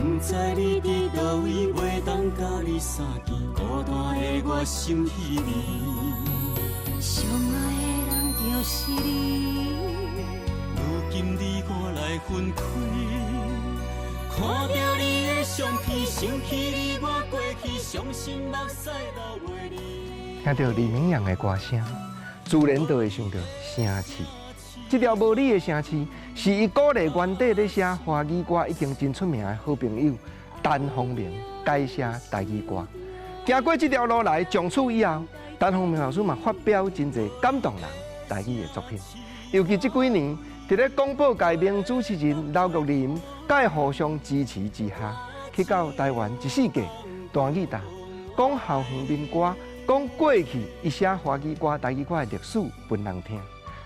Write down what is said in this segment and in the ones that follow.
毋知你佇佗位，袂當佮你相見，孤單的我心稀微。上愛的人就是你。如今你我來分開，看著你的相片，想起你我過去，傷心目屎流袂離。聽著李明揚的歌聲，自然就會想著城市。這條無你的城市，是伊鼓勵原底咧寫華語歌已經真出名的好朋友陳鴻明改寫台語歌。行過這條路來，從此以後，陳鴻明老師嘛發表真濟感動人台語的作品。尤其這幾年，佇咧廣播界名主持人劉玉玲佮伊互相支持之下，去到台灣一世界彈吉他，講校園民歌，講過去伊寫華語歌、台語歌的歷史，分人聽。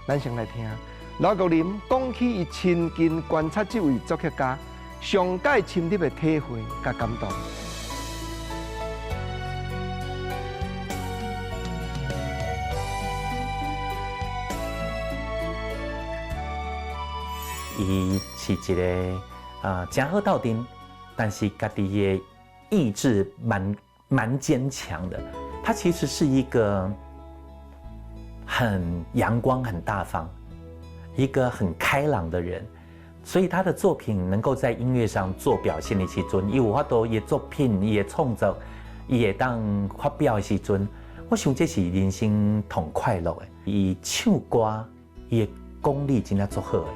咱先來聽劉玉玲講起伊親近觀察這位作曲家上蓋深入的體會佮感動。伊是一个誠好鬥陣，但是家己的意志蠻堅強的。他其實是一個很陽光、很大方，一個很開朗的人，所以他的作品能夠在音樂上做表現的時陣，伊有法度伊的作品、伊的創作，伊會當發表的時陣，我想這是人生同快樂的。伊唱歌，伊的功力真正足好的，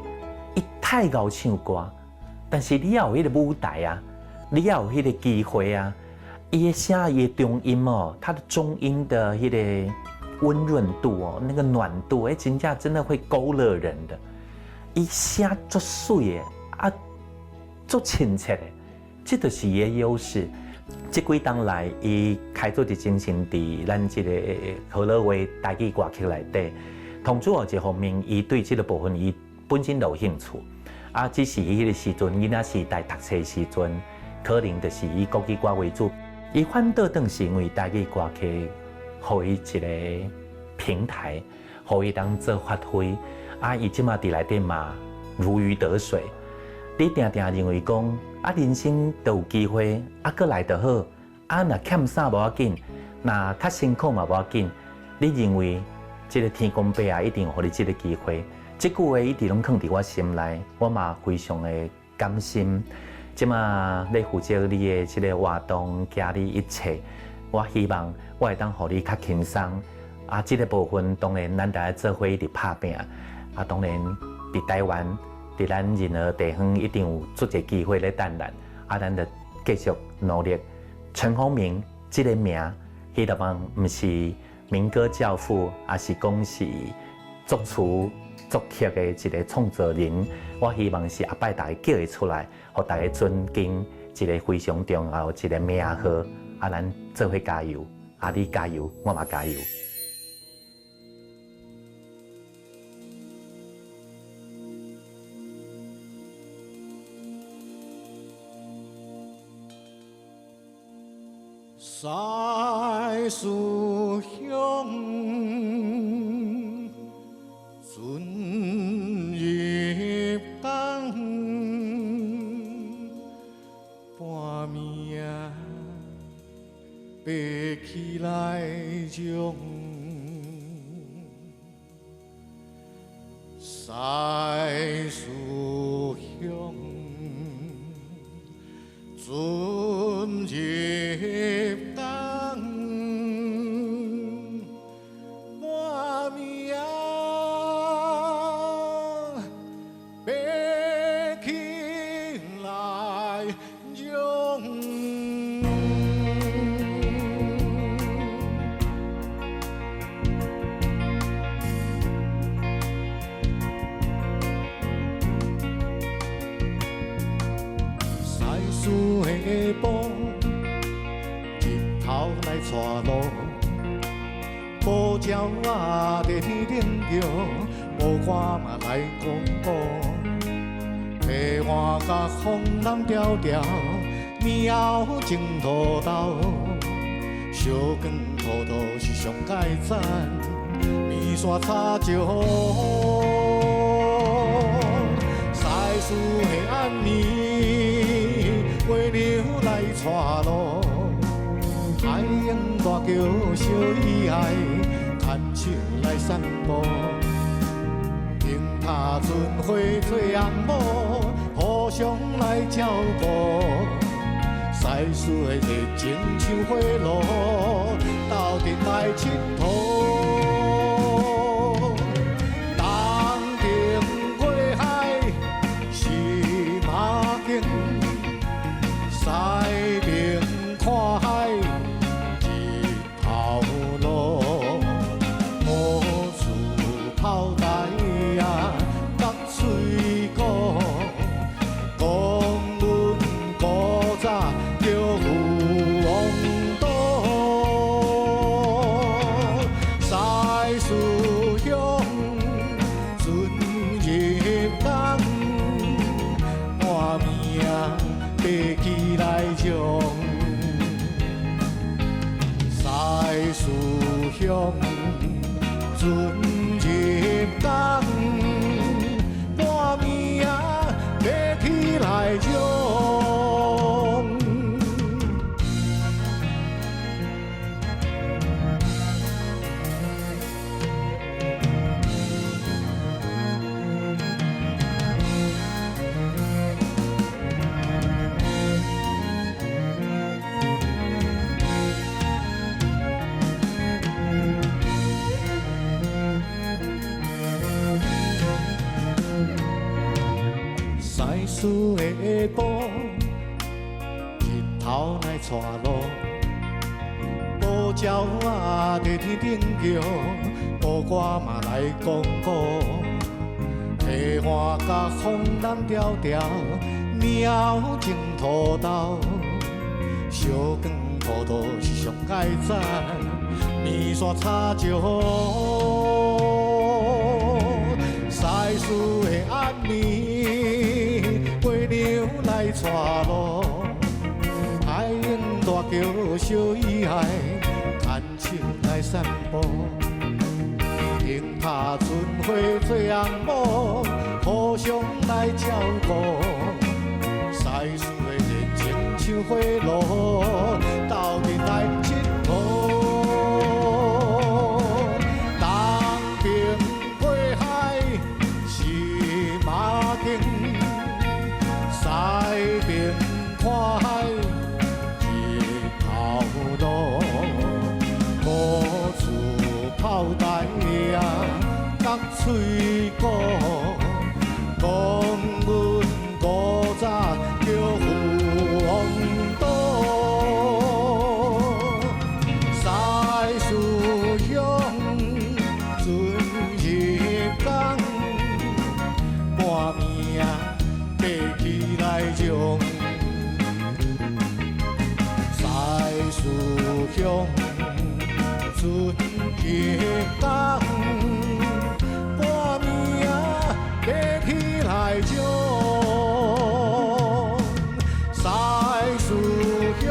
伊太𠢕唱歌，但是你要有彼個舞台啊，你要有彼個機會啊，伊的聲，伊的中音哦，他的中音的彼個溫潤度哦，那個暖度，欸，真正真的會勾勒人的。伊聲足媠的，啊，足親切的，這就是伊的優勢。這幾冬來，伊開做一精神佇咱這個河洛話台語歌曲內底。同主要一方面，伊對這個部分伊本身就有興趣。啊，只是伊彼個時陣，囡仔時代讀冊時陣，可能就是以國語歌為主。伊反倒轉是因為台語歌曲，予伊一個平台，予伊當做發揮。啊，伊這馬佇內底嘛如魚得水。你定定認為講，啊，人生都有機會，啊，閣來就好。啊，若欠啥無要緊，若較辛苦嘛無要緊。你認為這個天公伯啊，一定予你這個機會。這句話一直攏囥佇我心內，我嘛非常的甘心。這馬咧負責你的這個活動，加你一切，我希望我會當予你較輕鬆。啊，這個部分當然咱大家做伙一直拍拚。啊，當然佇台灣，佇咱任何地方一定有足濟機會咧等咱。啊，咱就繼續努力。陳鴻明這個名，彼個方毋是民歌教父，抑是講是作詞作曲的一個創作人。我希望是後擺大家叫伊出來，予大家尊敬一個非常重要一個名號。啊，咱做伙加油！啊，你加油，我嘛加油。西施鄉，船入港，半暝仔爬起來將，西施鄉，船入港，半暝仔爬起來將。西施下晡，日頭來帶露，無鳥仔佇天頂叫，無歌嘛來講古。白雲佮風浪迢迢，年后种土豆，烧光土豆是上盖赞，面线炒石斛。西施的暗暝，月帶路，海湧大橋相依愛，牽手來散步。燈塔春花做翁某，互相來照顧。西施的熱情像火爐，鬥陣來𨑨迌。東爿過海是馬景，西爿看海日頭路，五處炮台啊，角喙鼓，講阮古早叫富翁島，西施鄉船入港，半暝爬起來將。西施鄉船入港，半暝爬起來將。西施的下晡，日頭來帶露，布鳥仔佇天頂叫，布歌嘛來講古。溪岸甲風浪迢迢，猫種土豆，燒羹土豆是上愛讚，麵線炒石斛。西施的暗暝，月娘來帶路，海湧大橋相依愛，牽手來散步。燈塔春花做翁某，互相來照顧。西施的熱情像火爐，鬥陣來𨑨迌。東爿過海是馬景，西爿看海日頭路，五處炮台啊，角喙鼓，講阮古早叫富翁島，西施鄉船入港，半暝爬起來將。西施鄉船入港，半暝爬起來將。西施鄉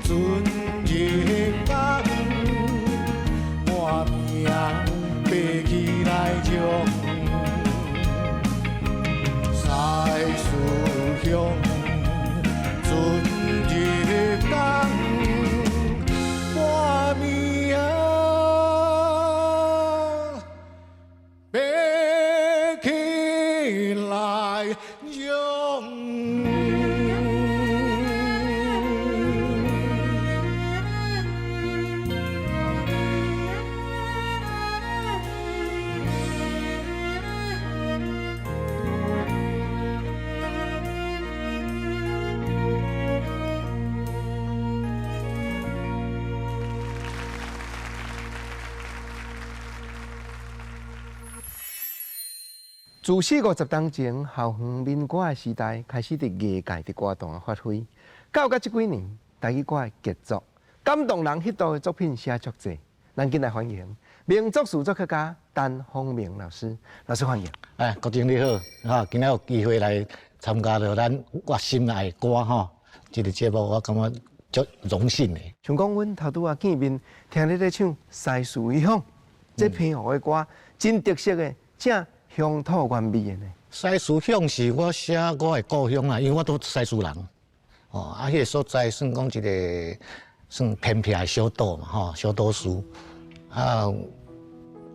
船入港，半暝爬起來將。西施鄉船入港，半暝爬起來將。自四五十冬前，校園民歌的時代開始佇藝界、佇歌壇發揮，到這幾年，台語歌的傑作、感動人彼度的作品寫足濟。咱緊來歡迎名作詞作曲家陳鴻明老師，老師歡迎。哎，國正你好，哈，今仔有機會來參加著咱我心愛的歌吼，這個節目我感覺足榮幸的。像講阮頭拄仔見面，聽你咧唱《西施鄉》，這平湖的歌真特色的，正鄉土原味的呢。西施鄉是我寫我的故鄉啦，因為我都西施人，哦，啊，彼个所在算講一个算偏僻的小島嘛，吼，小島嶼。啊，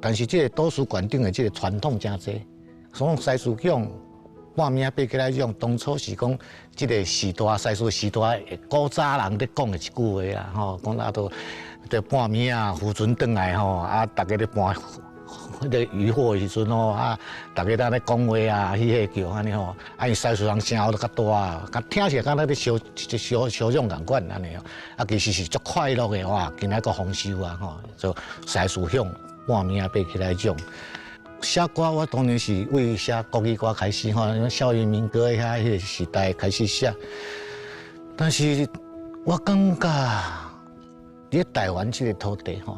但是這个島嶼縣頂的這个傳統誠濟，所以西嶼獎半暝仔爬起來獎，當初是講這个時代西嶼時代古早人咧講的一句話啦，吼，講啊都佇半暝仔漁船轉來吼，啊，逐家咧搬彼个漁獲的時陣吼，啊，逐家在咧講話啊，彼個叫按呢吼，啊，因西嶼人聲都較大，較聽起來敢若咧相相相獎仝款按呢吼，啊，其實是足快樂的哇，今仔閣豐收啊吼，就西嶼鄉半暝仔爬起來獎。寫歌我當然是為寫國語歌開始吼，校園民歌遐彼个時代開始寫，但是我感覺佇台灣這个土地吼，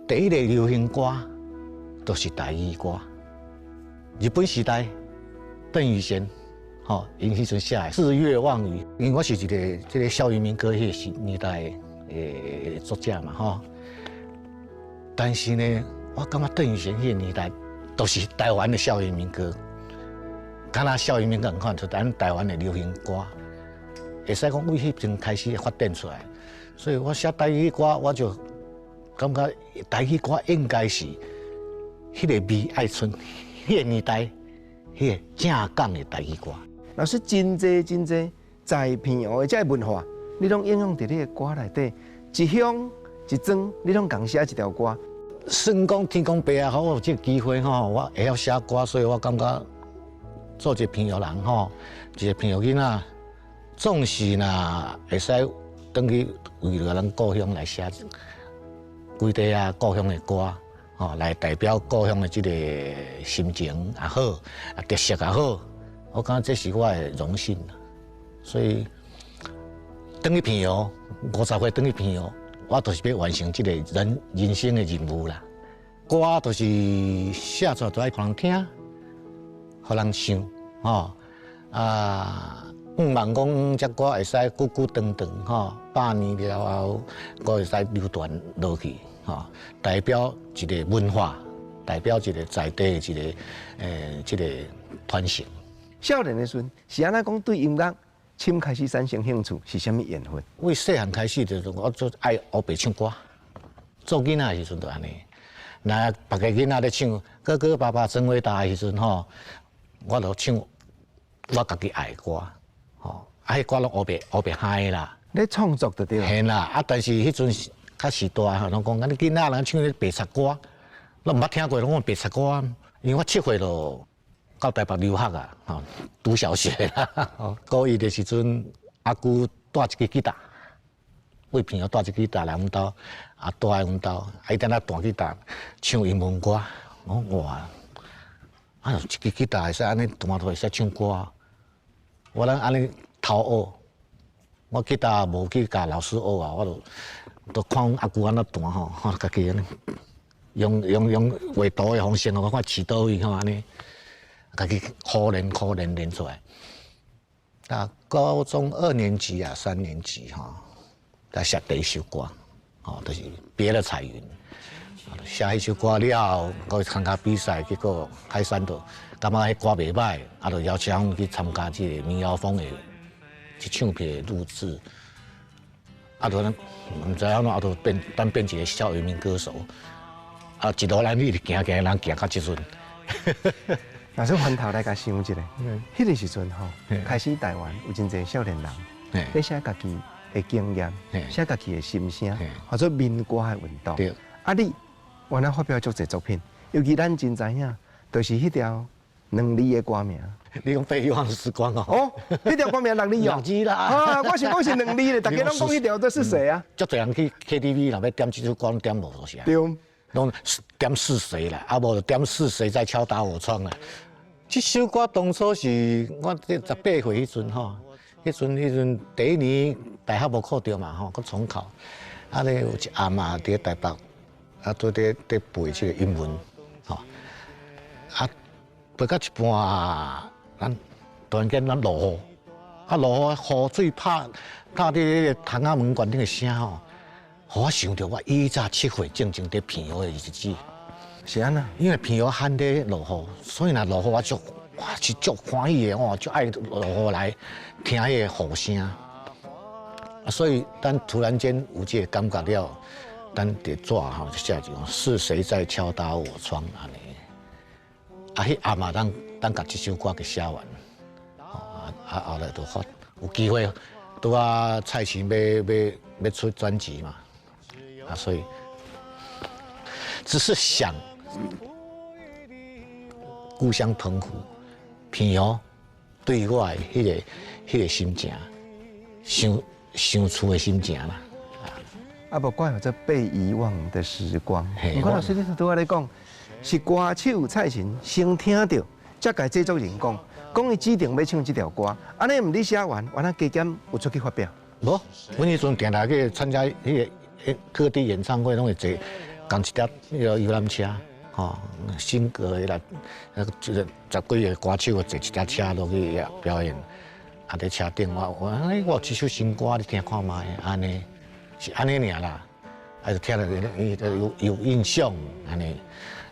第一个流行歌就是台語歌。日本時代，鄧雨賢，吼，𪜶彼陣寫的《四月望雨》，因為我是一个這个校園民歌彼个時年代的作者嘛，吼。但是呢，我感覺鄧雨賢彼个年代都是台灣的校園民歌，敢若校園民歌仝款，就咱台灣的流行歌，會使講為彼陣開始發展出來。所以我寫台語歌，我就感覺台語歌應該是彼个味愛賰彼個年代，彼个正港的台語歌。老師真濟真濟在平遙的這个文化，你攏應用佇你的歌內底，一鄉一莊，你攏共寫一條歌。算講天公伯啊，予我有這个機會吼，我會曉寫歌，所以我感覺做一個平遙人吼，一個平遙囡仔，總是若會使轉去為著咱故鄉來寫幾塊仔故鄉的歌，吼，來代表故鄉的這個心情也好，啊特色也好，我感覺這是我的榮幸。所以轉去平遙，50歲轉去平遙，我就是欲完成這個人人生的任務啦。歌就是寫出來都愛予人聽，予人唱，吼啊！向望講這歌會使久久長長，吼，100年了後，閣會使流傳落去，吼，代表一个文化，代表一个在地的一个這个傳承。少年的時陣是按怎講對音樂深開始產生興趣，是啥物緣分？為細漢開始就是我做愛烏白唱歌，做囡仔的時陣就按呢。若別个囡仔咧唱哥哥爸爸真偉大的時陣吼，我就唱我家己愛的歌，吼，啊，彼歌攏烏白烏白嗨啦。咧創作就對。嘿啦，啊，但是彼陣較時大吼，攏講啊，你囡仔人唱彼白賊歌，攏毋捌聽過，攏講白賊歌。因為我7歲就到台北留學啊，吼，讀小學啦。高一的時陣，阿姑帶一支吉他，為朋友帶一支吉他來阮兜，啊，帶來阮兜，啊，伊等下彈吉他，唱英文歌，我講哇，啊，一支吉他會使按呢彈就會使唱歌，我攏按呢偷學，我吉他無去共老師學啊，我就都看阮阿姑按怎彈吼，我家己按呢用用用畫圖的方式，我看飼佗位吼按呢，家己苦練苦練練出來。啊，高中二年級啊，三年級吼，才寫第一首歌，吼，就是別了彩雲。寫彼首歌了後，閣去參加比賽，結果海山就感覺彼歌袂䆀，啊，就邀請阮去參加這个民謠風的去唱片錄製。啊，就毋知按怎，啊，就變咱變一个校園民歌手。啊，一路咱一直行行，人行到這陣。若說翻頭來共想一下，彼个時陣吼，開始台灣有真濟少年人，咧寫家己的經驗，寫家己的心聲，或者民歌的運動。啊，你原來發表足濟作品，尤其咱真知影，就是彼條兩字的歌名。你講被遺忘的時光哦？哦，彼條歌名六字哦。六字啦。啊，我想講是兩字的，大家攏講彼條，這是誰啊？足濟人去 KTV 若欲點這首歌，點無就是啊。對。攏點是誰啦？啊，無就點是誰在敲打我窗啦？這首歌當初是我這18歲彼陣吼，彼陣第一年大學無考著嘛吼，閣重考。啊咧有一暗啊，佇台北啊，拄佇佇背這個英文，吼。啊，背到一半啊，咱突然間咱落雨，啊落雨，雨水拍拍佇彼個窗仔門關頂的聲吼，予我想著我以早7歲進前佇平遙的日子。是按怎？因為平遙罕咧落雨，所以若落雨我足哇是足歡喜的，我足愛落雨來聽彼個雨聲。啊，所以當突然間有這个感覺了，咱佇紙吼就寫一講是誰在敲打我窗按呢？啊，彼暗嘛，咱咱共這首歌給寫完，啊啊後來就發有機會，拄仔蔡琴欲出專輯嘛，啊，所以只是想故鄉澎湖澎湖對我的彼个心情，想想厝的心情啦。啊，無怪有這被遺忘的時光。毋過老師，你拄仔咧講，是歌手蔡琴先聽著，才共製作人講，講伊指定欲唱這條歌。按呢毋你寫完，原來加減有出去發表。無，阮彼陣定定去參加彼个各地演唱會，攏會坐仝一台彼个遊覽車，吼，新歌的啦，那個十幾个歌手坐一台車落去表演。啊，佇車頂我欸，我有這首新歌，你聽看覓？按呢是按呢爾啦，啊，就聽著有印象按呢，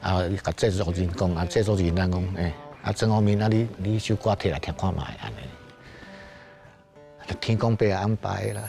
啊，共製作人講，啊，製作人咱講，欸，啊，曾鴻明，啊，你首歌提來聽看覓？按呢，天公伯安排啦。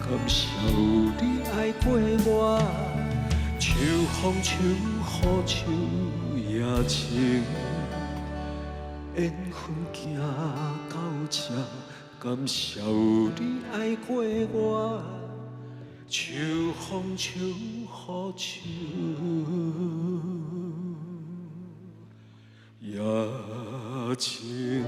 感謝有你愛過我，秋風秋雨秋也情，緣分行到這，感謝有你愛過我，秋風秋雨秋也情。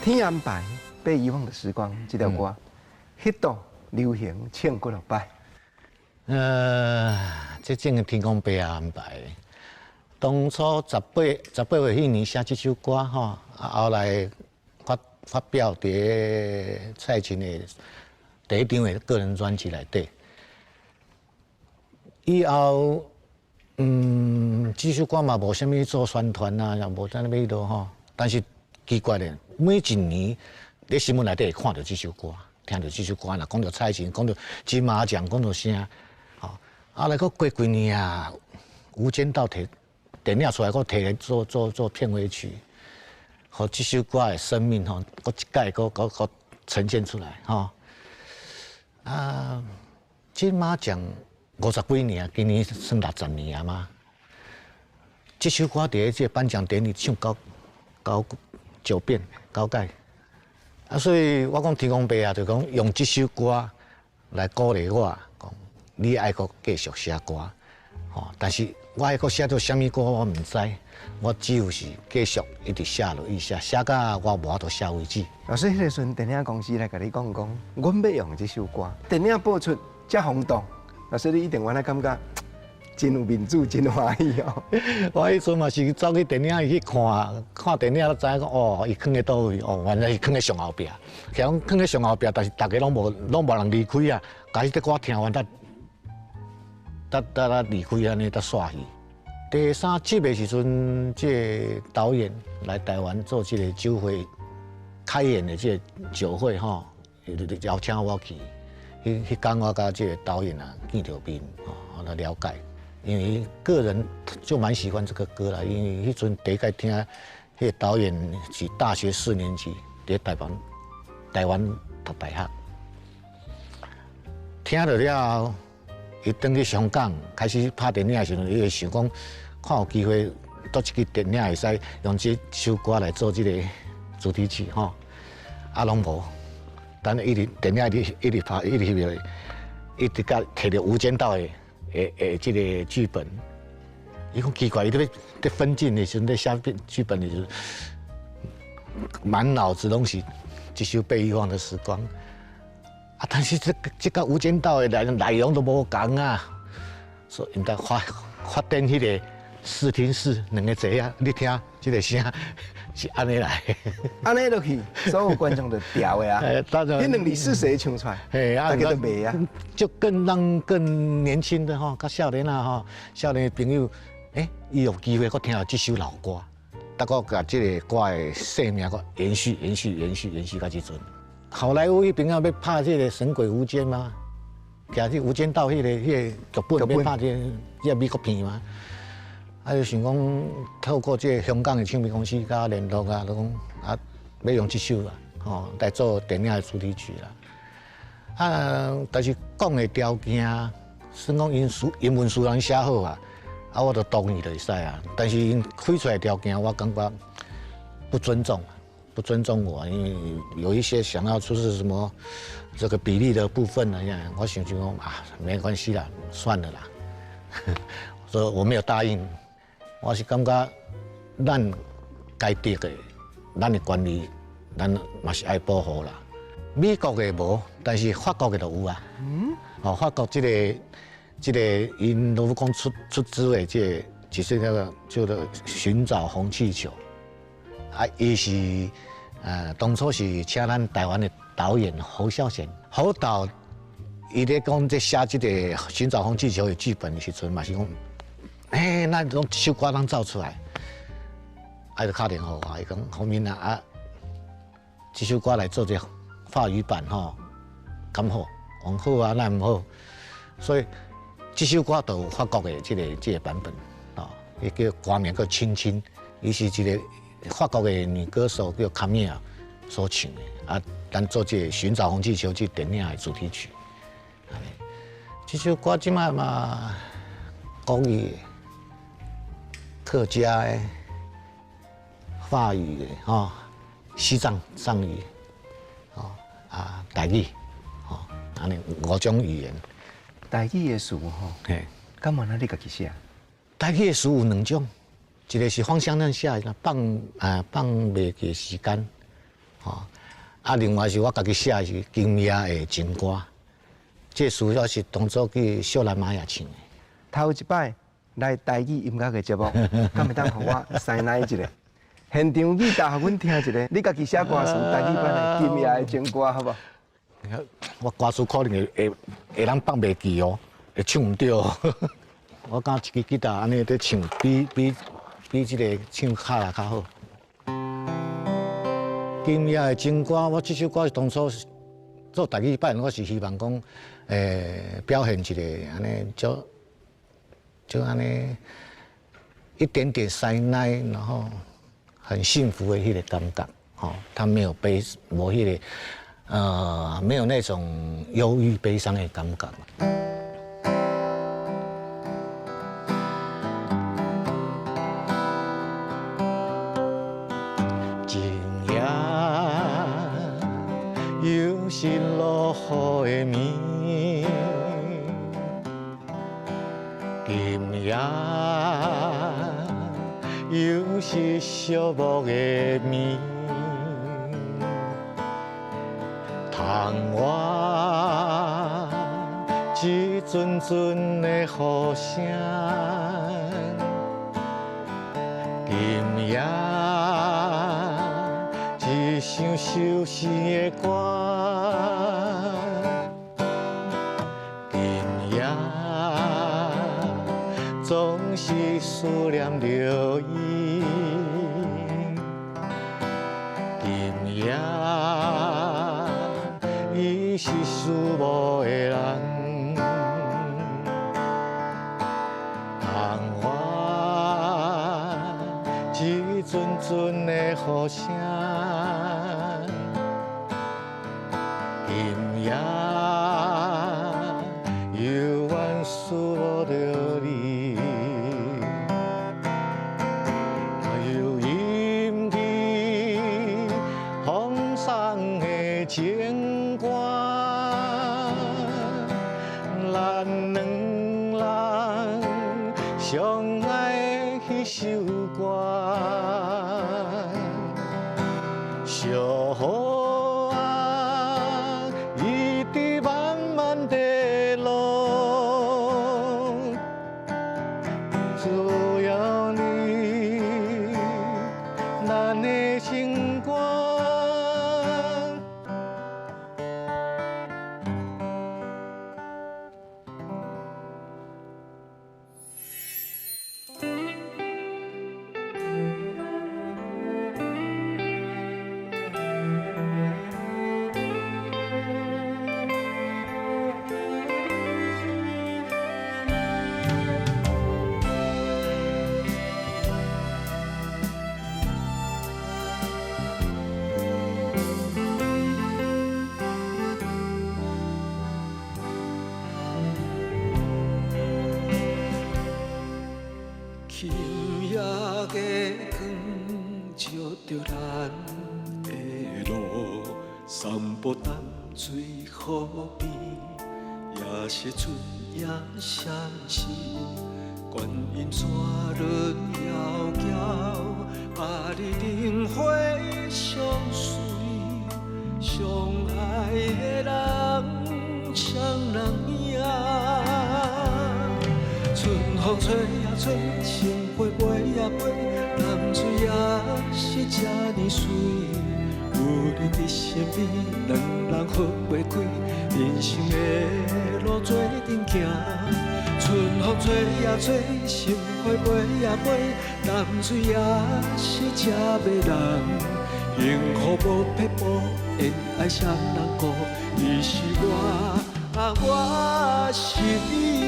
天安排被遺忘的時光，這條歌，彼度流行唱幾落擺。這種天公伯安排。當初18歲彼年寫這首歌吼，啊後來發表佇蔡琴的第一張的個人專輯內底。以後，這首歌嘛無啥物做宣傳啊，也無啥物彼落吼。但是奇怪咧，每一年佇新聞內底會看著這首歌，聽著這首歌，若講著蔡琴，講著金馬獎，講著啥，吼，啊來閣過幾年啊，無間道提電影出來，閣提來做片尾曲，予這首歌的生命吼，閣一擺閣呈現出來吼。啊，金馬獎50幾年啊，今年算60年啊嘛。這首歌佇這個頒獎典禮唱九遍九擺，啊，所以我講天公伯啊，就講用這首歌來鼓勵我，講你愛閣繼續寫歌，吼，但是我愛閣寫做啥物歌我毋知，我只有是繼續一直寫落去寫，寫到我無法度寫為止。老師，彼個時陣電影公司來共你講講，阮欲用這首歌，電影播出遮轟動，老師你一定原來感覺真有面子，真歡喜哦！我彼陣嘛是走去電影院去看，看電影才知影講哦，伊囥佇佗位，哦，原來是囥佇上後壁。其實講囥佇上後壁，但是大家攏無人離開啊。共彼歌聽完，才離開按呢，才煞去。第三集的時陣，這個導演來台灣做這個酒會開演的這個酒會吼，邀請我去。彼工我佮這個導演啊見著面，吼，來了解。因為個人就蠻喜歡這個歌啦，因為彼陣第一擺聽，彼個導演是大學4年級，佇台灣讀大學，聽著了後，伊轉去香港開始拍電影的時陣，伊會想講，看有機會佗一支電影會使用這首歌來做這個主題曲吼，啊攏無，等一直電影一直一直拍，一直翕，一直佮提著《無間道》的。這個劇本，伊講奇怪，伊咧咧分鏡的時陣，咧寫劇本的時陣，滿腦子攏是這首被遺忘的時光。啊，但是這個無間道的內容都無仝啊，所以𪜶才發展彼個視聽室兩个字啊，你聽這個聲是按呢來，按呢落去，所有觀眾就牢的啊。彼兩字是誰唱出來？嘿，大家都袂啊。就更讓更年輕的吼，較少年啊吼，少年的朋友，伊有機會閣聽著這首老歌，閣閣共這個歌的生命閣延續、延續、延續、延續到這陣。好萊塢彼邊啊，欲拍這個《神鬼無間》嗎？舉這《無間道》彼個劇本欲拍這個美國片嗎？啊，就想講透過這個香港的唱片公司佮我聯絡啊，就講啊，欲用這首啊，吼來做電影的主題曲啦。啊，但是講的條件，算講英文書人寫好啊，啊，我就同意就會使啊。但是𪜶開出來條件，我感覺不尊重，不尊重我，因為有一些想要出是什麼這個比例的部分呢，我想就講啊，沒關係啦，算了啦，所以我沒有答應。我是感覺咱該得的，咱的權利，咱嘛是愛保護啦。美國的無，但是法國的就有啊。哦，法國這個𪜶羅浮宮出資的這個，就是那個叫做尋找紅氣球。啊，伊是當初是請咱台灣的導演侯孝賢，侯導伊咧講這寫這個尋找紅氣球的劇本的時陣，嘛是講，那攏這首歌攏走出來。啊，就敲電話予我，伊講洪明啊，啊，這首歌來做這法語版吼，敢好？講好啊，那毋好？所以這首歌就有法國的這個版本，哦，伊叫歌名叫《親親》，伊是一個法國的女歌手叫卡米爾所唱的，啊，咱做這個《尋找紅氣球》這電影的主題曲。這首歌這擺嘛，國語、客家的、法語的，吼，西藏藏語，吼啊，台語，吼，按呢五種語言。台語的詞吼，嘿，敢按呢你家己寫？台語的詞有兩種，一個是方香嫩寫的，放袂記時間，吼，啊，另外是我家己寫的是今夜的情歌，這詞我是當初去小南瑪雅唱的。頭一擺來台語音樂的節目，敢會當予我師奶一下？現場吉他予阮聽一下，你家己寫歌詞台語版的《今夜的情歌》，好無？我歌詞可能會人放袂記哦，會唱毋著。我感覺一支吉他按呢咧唱，比這個唱卡來較好。今夜的情歌，我這首歌是當初做台語版，我是希望講，表現一個按呢，就按呢一點點師奶，然後很幸福的彼個感覺，吼，他沒有悲，無彼個，沒有那種憂鬱悲傷的感覺。今夜又是落雨的暝，今夜又是寂寞的暝，窗外一阵阵的雨声，今夜一首熟悉的歌，今夜總是思念著伊，今夜伊是思慕的人，窗外一陣陣的雨聲，今夜猶原思慕著你，又吟起風送的情歌，咱兩人相愛的彼首歌，小雨啊，一直慢慢地落，只要你，咱的情歌。今夜的光照著咱的路，散步淡水河邊，也是春夜相思。觀音山輪遙遙，百里灯火相隨，相愛的人双人影。春風吹呀吹，情花飞呀飛，南水也是這呢媠。有你佇身邊，兩人分袂開，人生的路做陣行。春春风吹呀吹，心花飞呀飞，淡水也是这迷人。幸福无撇步，缘爱谁人顾？你是我，啊我是你。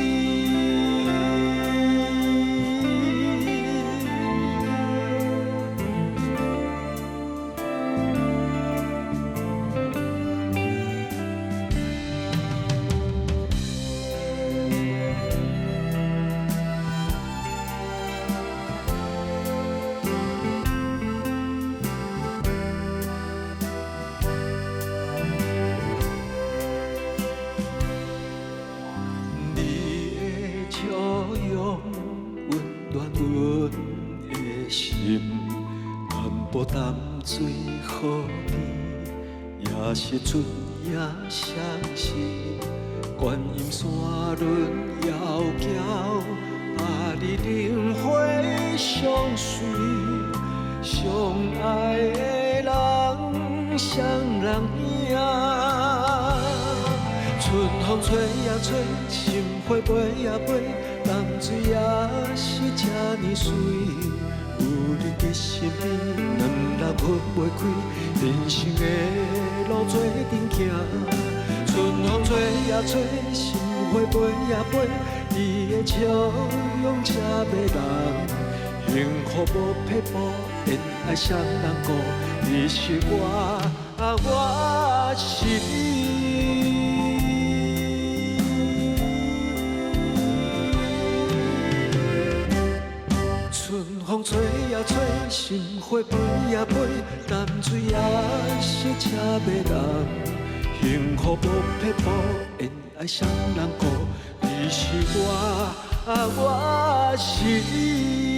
淡水好甜，也是春夜相思。观音山轮窈窕，百里灵花相随。相爱的人，双人影。春风吹呀吹，心花飞呀飞，淡水也是这呢水。有你伫身边，两人分袂开，人生的路做阵行。春风吹呀吹，心花飞呀飞，你的笑容这迷人。幸福无撇步，缘爱谁人顾？你是我，啊我是你。春风吹呀吹，心花飞呀飞，淡水也是这迷人。幸福无撇步，缘爱谁人顾？你是我，啊我是你。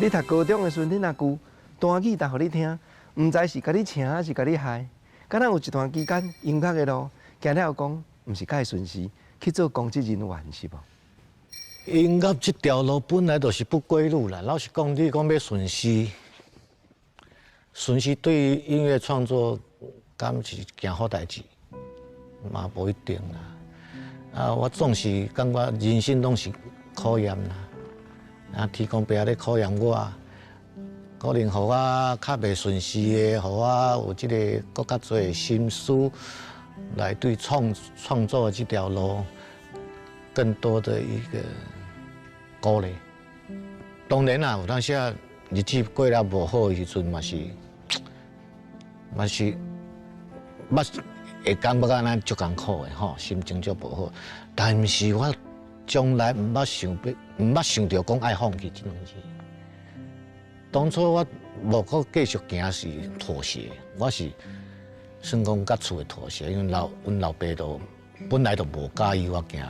你读高中的时阵，恁阿舅弹吉他予你听，毋知是共你请抑是共你害。敢若有一段期间，音乐的路行了讲，毋是介顺时去做公职人员是无？音乐这条路本来就是不归路啦。老实讲，你讲欲顺时，顺时对于音乐创作，敢是件好代志？嘛无一定啦。啊，我总是感觉人生拢是考验啦。啊，天公伯仔咧考验我，可能予我较袂顺时的，予我有这个阁较济心思来对创作这条路更多的一个鼓励。当然啦，有当时啊，日子过了无好的时阵，嘛是，捌会感觉按呢足艰苦的吼，心情足无好。但是我从来毋捌想欲，毋捌想著讲爱放弃这两字。当初我无阁继续行是妥协，我是算讲佮厝的妥协，因为阮老爸都本来就无佮意我行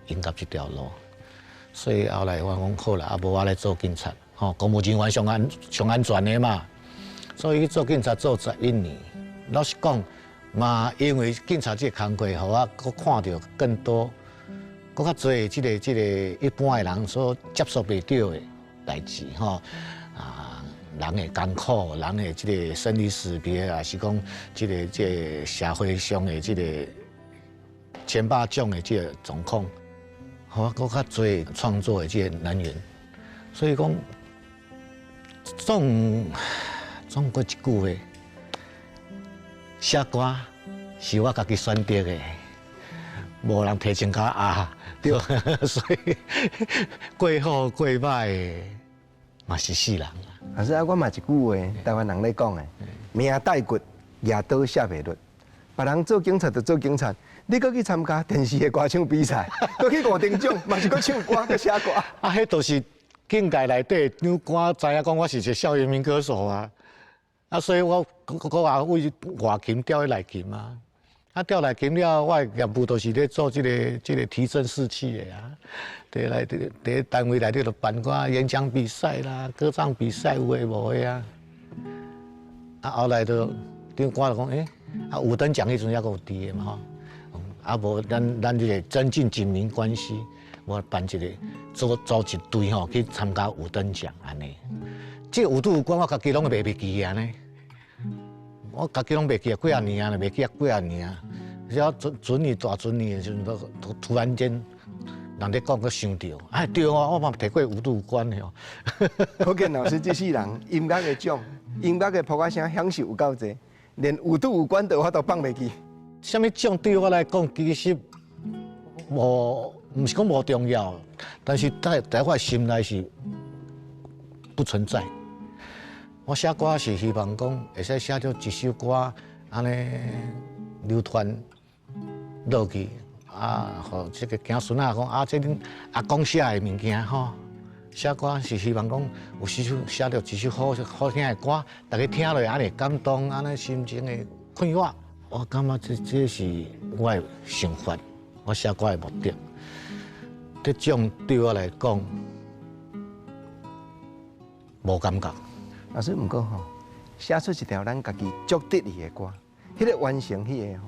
音乐这条路，所以后来我讲好啦，啊无我来做警察，吼，公务人员上安全的嘛，所以去做警察做11年。老实讲，嘛因为警察这个工课，予我阁看著更多。阁较济这个一般的人所接触袂著的代志吼，啊，人的艰苦，人的这个生离死别，抑是讲这个社会上的这个千百种的这个状况，予我阁较济创作的这个能源。所以讲，总阁一句话，写歌是我家己选择的。无人提前共我压，对，所以过好过歹嘛是世人。啊是啊，我嘛一句话，台湾人咧讲的，命带骨，举刀写袂落。别人做警察就做警察，你阁去参加电视的歌唱比赛，阁去五等奖，嘛是阁唱歌，阁写歌。啊，彼都是境界内底唱歌，知影讲我是一个校园民歌手啊。啊，所以我阁也为外勤调去内勤啊。啊，調來金了，我的業務都是咧做這個提振士氣的啊。佇來佇佇單位內底就辦寡演講比賽啦、歌唱比賽有的無的啊。啊，後來就長官就講，欸，啊五等獎彼陣猶閣有佇的嘛吼。啊無，咱這個增進警民關係，我辦一個組一隊吼去參加五等獎按呢。這個有拄有關，我家己攏會袂記啊呢。我家己攏袂記啊，幾仔年啊，袂記啊，幾仔年啊。了準年大準年的時陣，都突然間人咧講，閣想著，哎對哦，我嘛提過有拄有關的哦。可見老師這世人音樂的獎、音樂的噗仔聲享受有夠濟，連有拄有關都有法度放袂記。啥物獎對我來講，其實無，毋是講無重要，但是在我心內是不存在。我寫歌是希望講會使寫著一首歌，按呢流傳落去，啊，予這個子孫仔講啊，這恁阿公寫的物件吼。寫歌是希望講有時寫著一首好好聽的歌，大家聽落按呢感動，按呢心情會快活。我感覺這是我的想法，我寫歌的目的。得獎對我來講無感覺。老師，毋過吼，寫出一條咱家己足得意的歌，彼個完成彼個吼，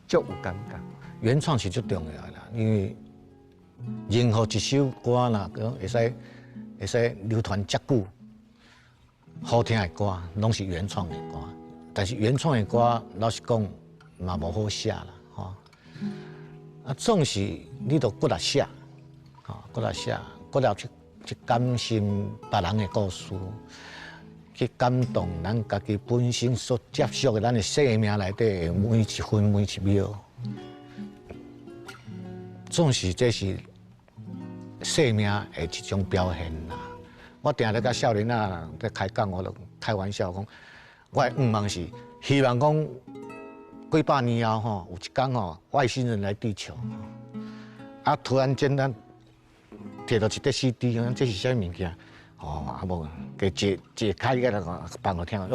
足有感覺。原創是足重要的啦，因為任何一首歌若講會使流傳遮久，好聽的歌攏是原創的歌。但是原創的歌，老實講嘛無好寫啦，吼。啊，總是你著閣來寫，吼，閣來寫，閣來去感心別人的故事。去感動咱家己本身所接觸的咱的生命內底每一分每一秒，總是這是生命的一種表現啦。我定咧佮少年仔咧開講，我就開玩笑講，我的願望是希望講幾百年後吼，有一天吼，外星人來地球，啊，突然間咱摕著一塊 CD，講這是啥物件？哦，啊無，給解開個來放予聽，欸，啊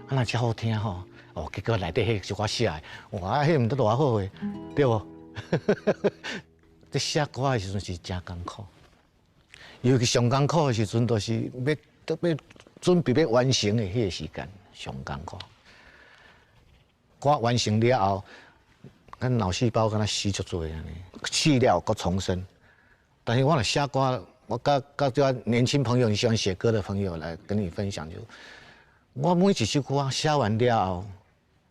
若遮好聽吼，哦，結果內底彼是我寫的，哇，彼毋知偌好的，對無？這寫歌的時陣是誠艱苦，尤其上艱苦的時陣，就是欲準備欲完成的彼個時間上艱苦。歌完成了後，咱腦細胞敢若死足濟按呢，死了閣重生。但是我若寫歌，我佮這年輕朋友，你喜歡寫歌的朋友來跟你分享，就我每一首歌寫完了後，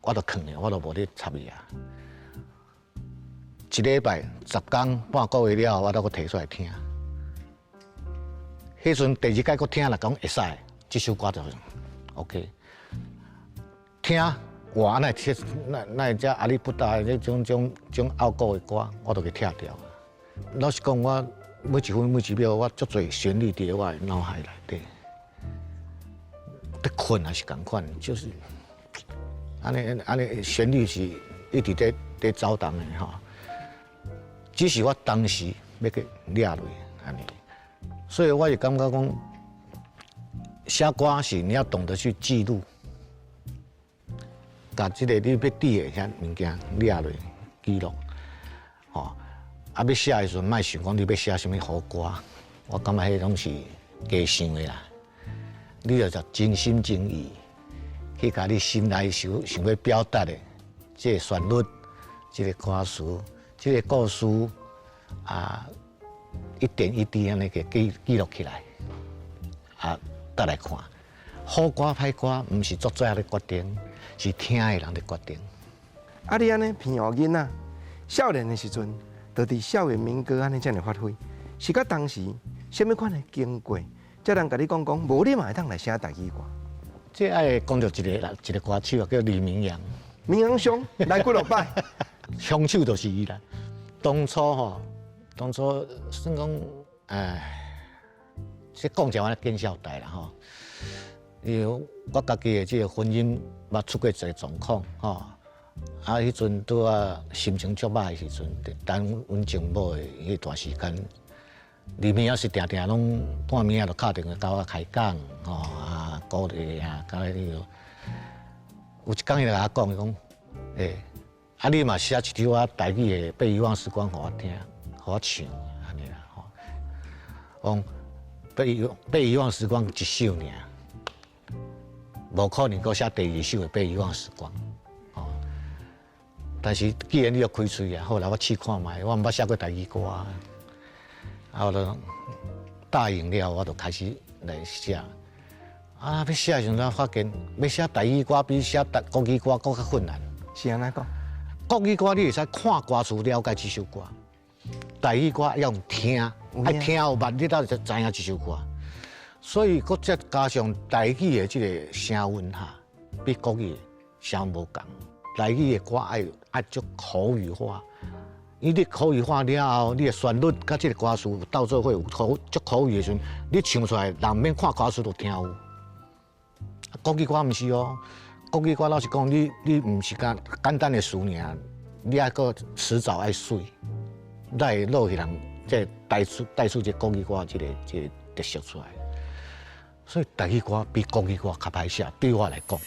我就囥咧，我就無咧插伊啊。一禮拜、10工、半個月了後，我才閣提出來聽。彼陣第二擺閣聽，若講會使，這首歌就 OK。聽哇，那會那會遮阿里不達的這種拗口的歌，我都給拆掉。老實講，我每一分每一秒，我足濟旋律佇我的腦海內底。咧睏也是仝款，就是按呢按呢旋律是一直咧走動的吼。只是我當時欲去掠落按呢，所以我是感覺講，寫歌是你要懂得去記錄，共這個你欲佇的遐物件掠落記錄，吼。啊，欲寫的時陣，莫想講你欲寫啥物好歌，我感覺彼攏是加想的啦。你就真心真意去共你心內想欲表達的這個旋律、這個歌詞、這個故事啊，一點一滴按呢給記錄起來，啊，再來看。好歌歹歌，毋是作者咧決定，是聽的人咧決定。啊，你按呢偏予囡仔少年的時陣，就佇校園民歌按呢遮爾發揮，是佮當時啥物款的經過，才人共你講講，無你嘛會當來寫台語歌。這愛講著一個歌手啊，叫李明揚。明揚兄來幾落擺，兇手就是伊啦。當初吼，當初算講，唉，這講一話見笑代啦吼。因為我家己的這個婚姻捌出過一個狀況吼，啊，彼陣拄仔心情足歹的時陣，等阮丈母的彼段時間，李明揚是定定攏半暝仔就敲電話共我開講吼，啊鼓勵啊，佮彼個有一工伊就共我講，伊講，欸，啊，你嘛寫一首啊台語的《被遺忘時光》予我聽，予我唱，按呢啦吼。講被遺忘時光一首爾，無可能閣寫第二首的《被遺忘時光》。哦，但是既然你欲開喙啊，好來我試看覓，我毋捌寫過台語歌啊，啊，我就答應了，我就開始來寫。啊，欲寫的時陣，我發現欲寫台語歌比寫台國語歌閣較困難。是按怎講？國語歌你會使看歌詞了解這首歌，台語歌要用聽，愛聽有捌，你才知影這首歌。所以，閣再加上台語的這个聲韻哈，比國語聲韻無仝。台語的歌愛足口語化，因為你口語化了後，你的旋律佮這个歌詞鬥做伙有口足口語的時陣，你唱出來，人免看歌詞就聽有。國語歌毋是哦，國語歌老實講，你毋是簡簡單的詞爾，你愛閣詞藻愛媠，才會落去人這帶出這國語歌這个特色出來。所以台語歌比國語歌較歹寫，對我來講。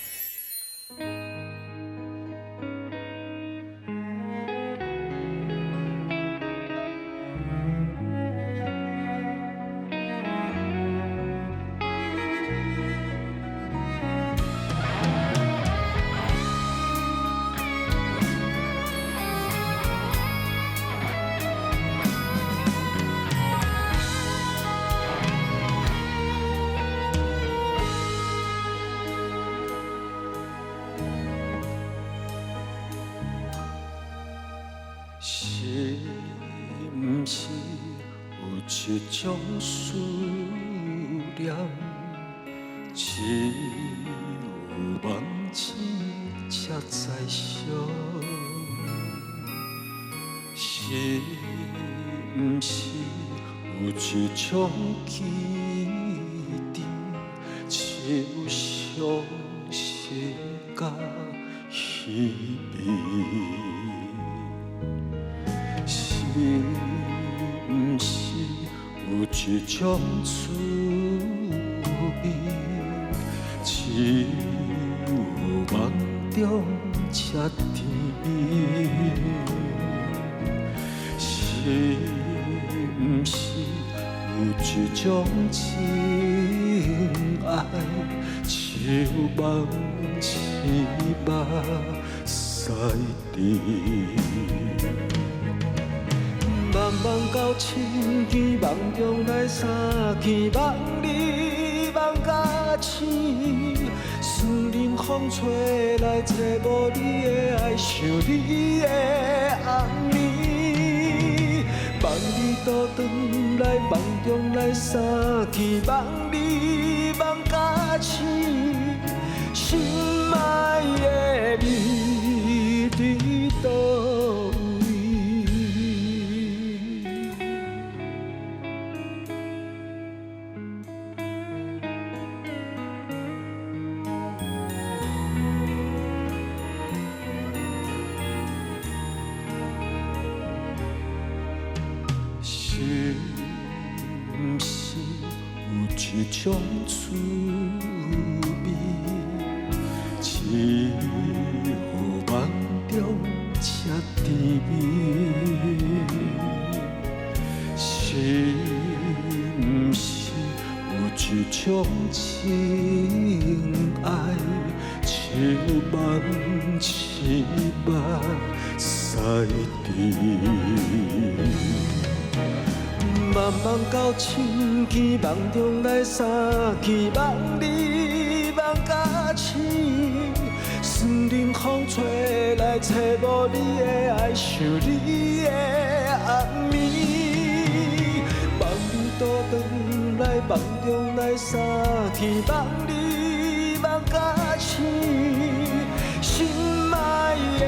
是毋是有一種思念，只有夢醒才知曉？是毋是有一種記憶，只有傷心佮稀微？是毋是有一種滋味，只有夢中才甜美？是毋是有一種情愛，只有夢醒目屎甜？夢夢到深更，夢中來相見，夢你夢甲醒，思念風吹來，找無你的愛，想你的暗暝。夢你倒轉來，夢中來相見，夢你夢甲醒，心愛的你佇佗位？是毋是有一種滋味，只有夢中才甜美？是毋是有一種情愛，只有夢醒目屎甜？夢夢到深更，夢中來相見，夢你夢甲醒，思念風吹來，找無你的愛，想你的暗暝。夢你倒轉來，夢中來相見，夢你夢甲醒，心愛的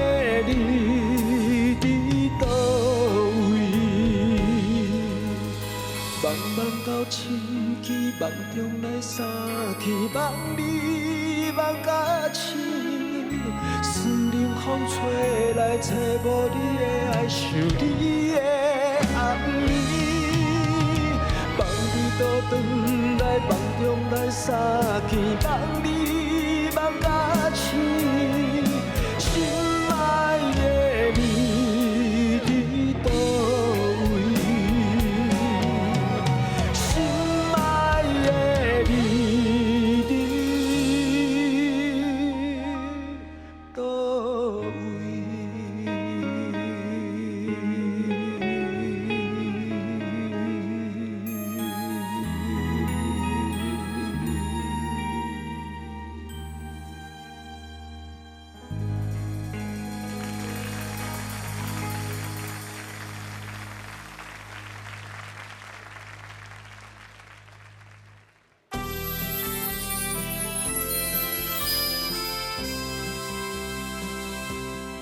你佇佗位？夢夢到深更，夢中來相見，夢你夢甲醒，思念風吹來，找無你的愛，想你的暗暝。夢你倒轉來，夢中來相見，夢你夢甲醒，心愛的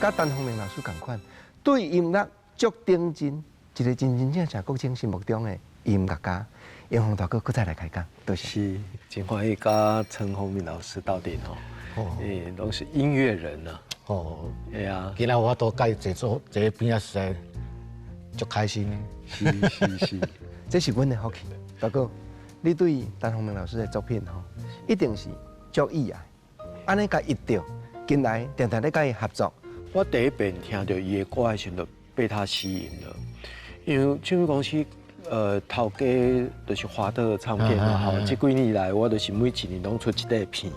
佮陳鳳鳴老師仝款，對音樂足頂真，一個真真正正國青心目中的音樂家，英宏大哥閣再來開講，多謝。是，真歡喜佮陳鳳鳴老師鬥陣吼，欸，攏是音樂人啊。對啊。今仔我都佮伊坐坐坐邊仔，實在足開心的。是是是，這是阮的福氣。大哥，你對陳鳳鳴老師的作品吼，一定是足意愛，按呢共伊著，近來定定咧佮伊合作。我第一遍聽著伊的歌的時陣，就被他吸引了，因為唱片公司，頭家就是華德唱片嘛，吼，這幾年來我就是每一年攏出一塊片，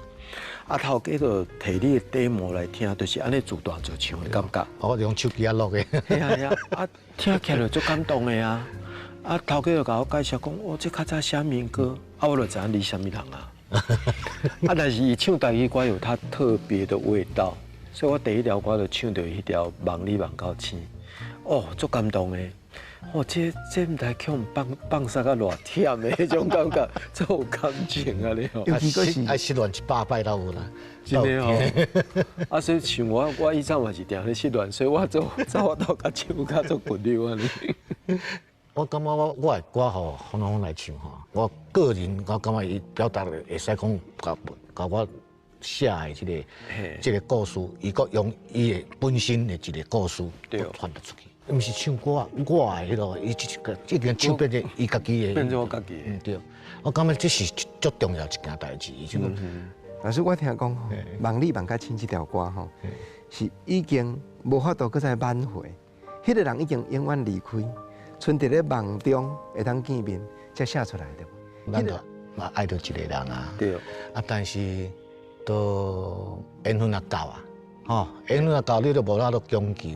啊，頭家就提你的 demo 來聽，就是按呢自彈自唱的感覺。我用手機仔錄的。係啊係啊，啊聽起來就足感動的啊，啊頭家就共我介紹講，哦，這較早寫民歌，啊我就知影你啥物人啊，啊但是伊唱台語歌有他特別的味道，所以我第一條歌就唱著彼條夢裡夢到醒，哦，足感動的。哦，這毋知去予放放捒到偌忝的彼種感覺，足有感情啊！你吼，尤其閣是愛失戀100擺都有啦，真的吼。啊，所以像我，我以前嘛是定咧失戀，所以我做走我鬥較唱較足骨力按呢。我感覺我的歌吼，予風來唱吼，我個人我感覺伊表達的會使講，共共我寫的這個故事，伊閣用伊的本身的一個故事，傳達出去。毋是唱歌，我的彼個，伊這個已經唱變做伊家己的，變做我家己的。嗯對，我感覺這是足重要一件代誌。這個老師，我聽講吼，夢裡夢較醒這條歌吼，是已經無法度閣再挽回，彼個人已經永遠離開，賰佇咧夢中會當見面，才寫出來的。咱就嘛愛著一個人啊，對。啊，但是都緣分也到啊，吼，緣分也到，你都無法度強求。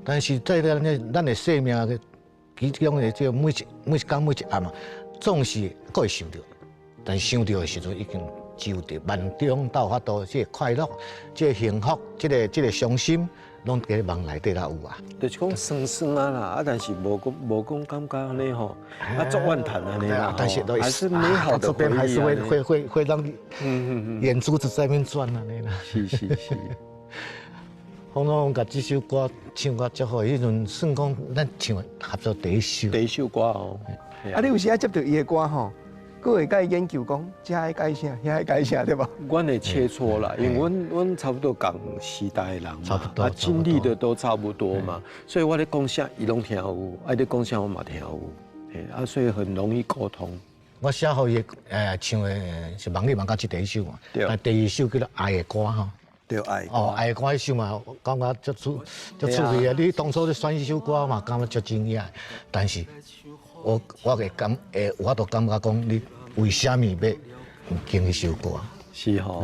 但是在咱的生命的其中的這每一工每一暗啊，總是閣會想著，但是想著的時陣已經只有佇夢中才有法度，這個快樂、這個幸福、這個傷心，攏佇夢內底才有啊。就是講酸酸啊啦，啊，但是無講感覺按呢吼，啊，足怨嘆按呢啦，但是還是美好的這邊還是會讓你眼珠子在那邊轉按呢啦。是是是。風浪共這首歌唱甲足好，彼陣算講咱唱的合作第一首。第一首歌哦。啊，你有時仔接著伊的歌吼，閣會共伊研究講，這愛改啥，遐愛改啥，對無？阮會切磋啦，因為阮差不多仝時代的人嘛，啊，經歷的都差不多嘛，所以我咧講啥，伊攏聽有；啊，你講啥，我嘛聽有。啊，所以很容易溝通。我寫予伊唱的是夢裡夢到這第一首嘛，但第二首叫做愛的歌吼。對愛哦，愛的歌彼首嘛，感覺足趣味啊！你當初咧選這首歌嘛，感覺足驚訝。但是我會感會，我都感覺講，你為啥物欲揀彼首歌？是吼，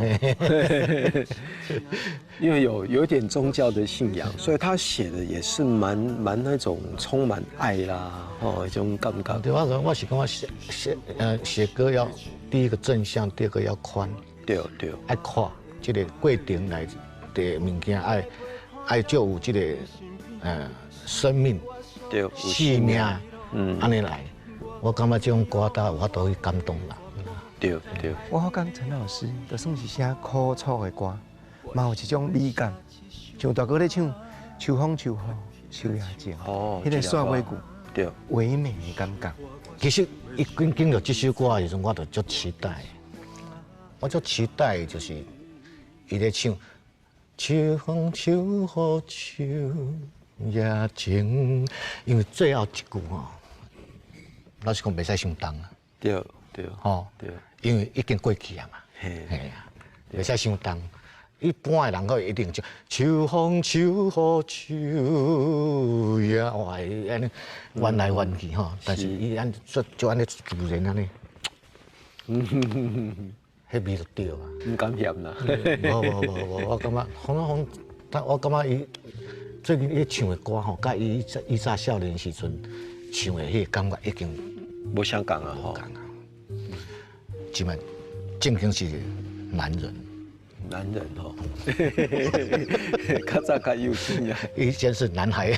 因為有點宗教的信仰，所以他寫的也是蠻那種充滿愛啦，吼，一種感覺。對，我是感覺寫歌要第一個正向，第二個要寬。對對，愛闊。這個過程內的物件愛就有這個生命，對，生命，按呢來，我感覺這種歌才有法度去感動人。對對。我感覺陳老師就算是寫苦楚的歌，嘛有一種美感，像大哥咧唱《秋風秋雨秋夜靜》，哦，彼個煞尾句，對，唯美的感覺。其實伊經著這首歌的時陣，我就足期待，我足期待就是。伊咧唱秋風秋雨秋夜靜，因為最後一句吼，老實講袂使傷重啊。對對，吼對，因為已經過去啊嘛。嘿啊，袂使傷重。一般的人閣一定唱秋風秋雨秋夜，哇，按呢彎來彎去吼，但是伊按就按呢自然按呢。彼味就對啊，毋敢嫌啦。無無無無，我感覺，風風，我感覺伊最近伊唱的歌吼，佮伊早少年時陣唱的彼個感覺已經無相仝啊，無仝啊。這擺正經是男人，男人吼，較早較幼稚啊。以前是男孩，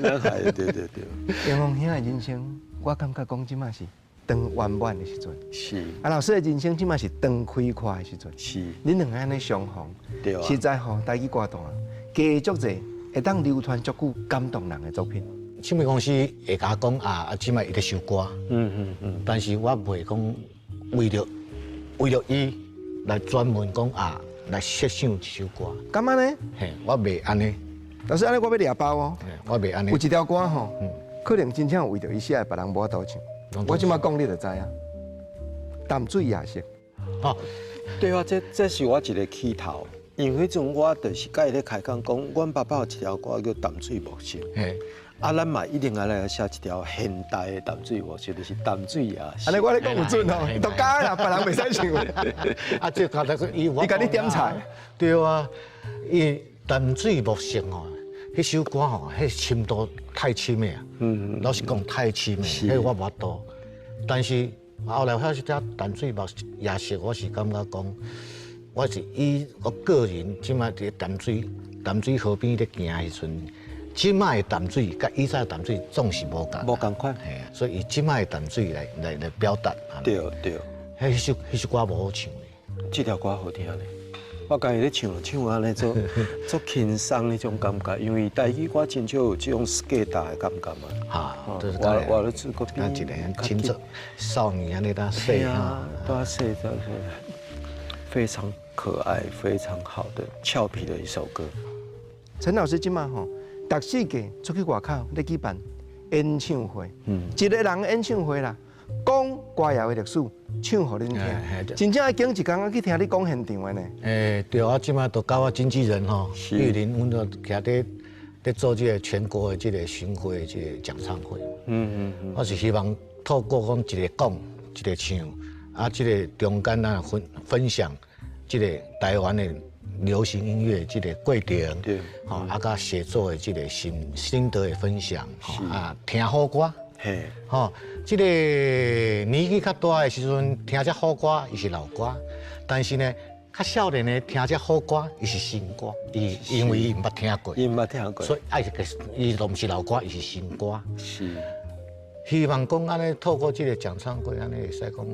男孩，對對對。英宏兄的人生，我感覺講這擺是當圓滿的時陣，是啊，老師的人生這擺是當開闊的時陣，是。恁兩个按呢相逢，對啊，實在吼，台語歌壇加足濟會當流傳足久感動人的作品。唱片公司會共我講啊，啊，這擺伊咧收歌，但是我袂講為著伊來專門講啊，來設想一首歌。敢按呢？嘿，我袂按呢。老師，按呢我欲掠包哦。我袂按呢。有一條歌吼，可能真正有為著伊寫的，別人無法度唱。我這擺講你就知影。淡水夜色。哦，對啊，這是我一個起頭，因為彼陣我就是佮伊咧開講講，阮爸爸有一條歌叫《淡水暮色》。啊，咱嘛一定愛來寫一條現代的淡水暮色，就是淡水夜色。按呢我咧講有準哦，獨家啦，別人袂使唱。啊，這個那伊伊共你點菜。對啊，伊淡水暮色吼，彼首歌吼，彼深度太深的啊。老實講太深的，彼我無法度。但是後來發現這淡水暮夜色，我是感覺講，我是以我個人這擺佇淡水河邊咧行的時陣。這擺的淡水佮以前的淡水總是無仝，無仝款，嘿啊，所以以這擺的淡水來表達。對對，彼首歌無好唱的。這條歌好聽咧，我家己咧唱唱按呢足足輕鬆彼種感覺，因為台語歌真少有這種 skate 的感覺嘛。哈，就是我咧做個邊一個青春少年按呢呾細啊，多細多細，非常可愛、非常好的俏皮的一首歌。陳老師這擺吼。逐四季出去外口咧舉辦演唱會，一個人演唱會啦，講歌謠的歷史，唱予恁聽，真正愛揀一工去聽你講現場的呢。欸，對啊，這擺都佮我經紀人吼，玉林，阮都徛咧做這個全國的這個巡迴這個講唱會。我是希望透過講一個講，一個唱，啊，這個中間咱分享這個台灣的流行音樂這個過程，吼，啊，佮寫作的這個心得的分享，啊，聽好歌，吼，這個年紀較大的時陣聽這好歌，伊是老歌，但是呢，較少年的聽這好歌，伊是新歌，伊因為伊毋捌聽過，伊毋捌聽過，所以愛伊都毋是老歌，伊是新歌。希望講按呢，透過這個講唱會，按呢會使講，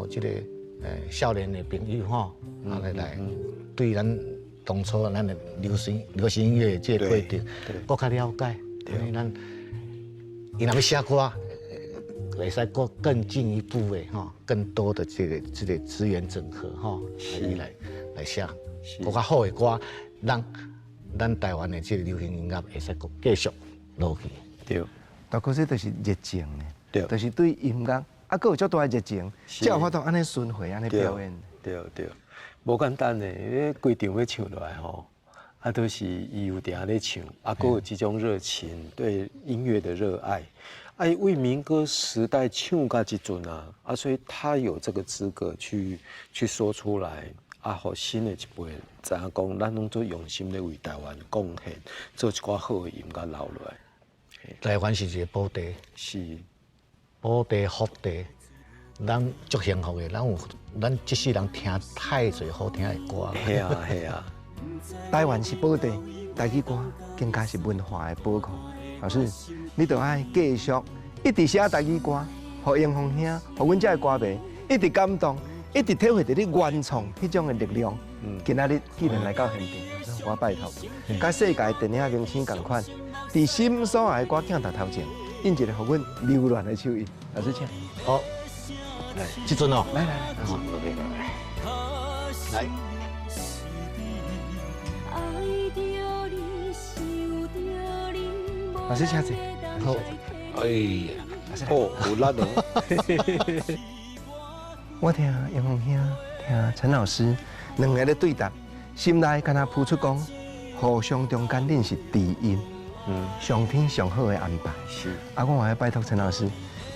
予這個少年的朋友吼，按呢來對咱當初咱的流行音樂這個過程，閣較了解。因為咱伊若欲寫歌，會使閣更進一步的吼，更多的這個資源整合吼，來寫閣較好的歌，讓咱台灣的這個流行音樂會使閣繼續落去。大哥，這就是熱情的，就是對音樂，啊，閣有足大的熱情，才有法度按呢巡迴按呢表演。對對，無簡單的，彼規場欲唱落來吼，啊，都是伊有定咧唱，啊，閣有這種熱情，對音樂的熱愛，啊，為民歌時代唱到這陣啊，啊，所以他有這個資格去說出來，啊，予新的一輩知影講，咱攏足用心咧為台灣貢獻，做一寡好的音樂留落來。台灣是一個寶地，寶地福地，咱足幸福的，咱有咱這世人聽太濟好聽的歌。係啊係啊，台灣是寶地，台語歌更加是文化的寶庫。老師，你著愛繼續一直寫台語歌，予英雄兄，予阮這的歌迷一直感動，一直體會著你原創彼種的力量。今仔日既然來到現場，我拜託，佮世界電影明星仝款，佇心所愛的歌鏡頭頭前，印一個予阮留戀的手印。老師請。好，來，這陣哦，來來來，來。愛著你，想著你，老師請坐。好。哎呀，哦，有力哦。我聽英雄兄，聽陳老師兩个咧對答，心內敢若浮出講，互相中間恁是知音，上天上好的安排。啊，我嘛欲拜託陳老師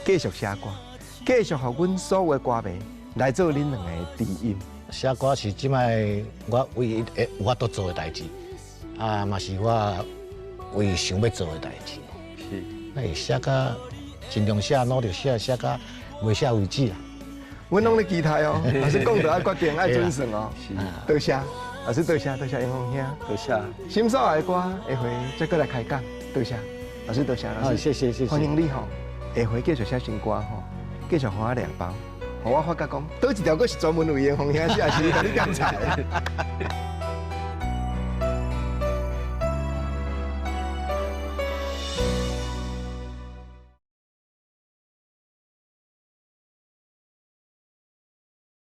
繼續寫歌，繼續予阮所有的歌迷來做恁兩个的知音。寫歌是這擺我唯一會有法度做的代誌，啊，嘛是我唯一想欲做的代誌。那寫甲盡量寫，努力寫，寫甲袂寫為止啦。阮攏咧期待哦，老師講著愛決定，愛準算哦。多謝，老師多謝，多謝英雄兄，多謝。心所愛的歌，下回再閣來開講。多謝，老師多謝，老師，謝謝謝謝。歡迎你吼，下回繼續寫新歌吼，繼續予我掠包，予我發覺講，佗一條歌是專門為英雄兄寫，是伊共你點菜。